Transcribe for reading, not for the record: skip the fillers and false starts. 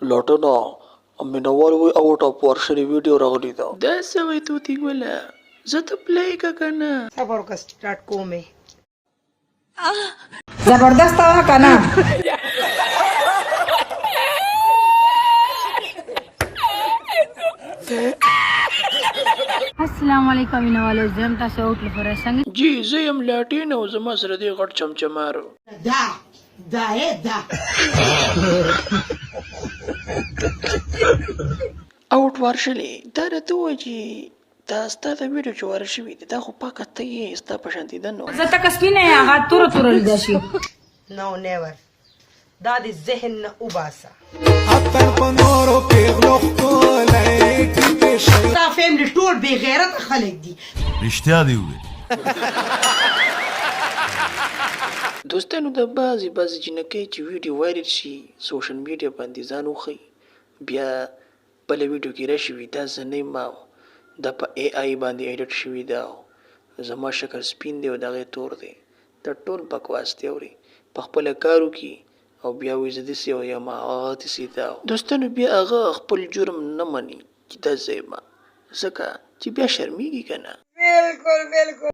لټنه مینوال وای اوټ اف ورشن ویډیو راغلی ده. دا څه وای طوطي ګله زه ته پلی که کنه. صبر وکړه سټارټ کوم یې. زبردست وه که نه؟ السلام علیکم مینوالو زه یم تاسو اوټ لپاره څنګه جی زه یم لاټین او زما سره دی غټ چمچمارو. دا دا اے دا. اوټ ورشلې دا راته ووایه چې دا ستا دا ویډیو چې وایرل شوې ده دا خو پاکه ته یې ستا په شانتې ده نو. زه تکه سپینه یم هغه توره توره لیده شي. نو نیور دا دې ذهن نه وباسه. اتڼ په نورو پیغلو ښکلی ټیټې شي. ستا فیملی ټول بې غیرته خلک دي. رښتیا دی وویل. دوستانو دا بعضې بعضې جینکۍ چې ویډیو وایرل شي سوشل میډیا باندې ځان وښيي بیا بله ویډیو کې راشي وي دا زه نه یم او دا په ای آی باندې ایډیټ شوي ده او زما شکل سپین دی او د هغې تور دی دا ټول بکواس دی اورې په خپله کار وکړي او بیا وایي زه داسې یم او هغه داسې ده او دوستانو بیا هغه خپل جرم نه مني چې دا زه یم ځکه چې بیا شرمیږي کنه. بلکل بلکل.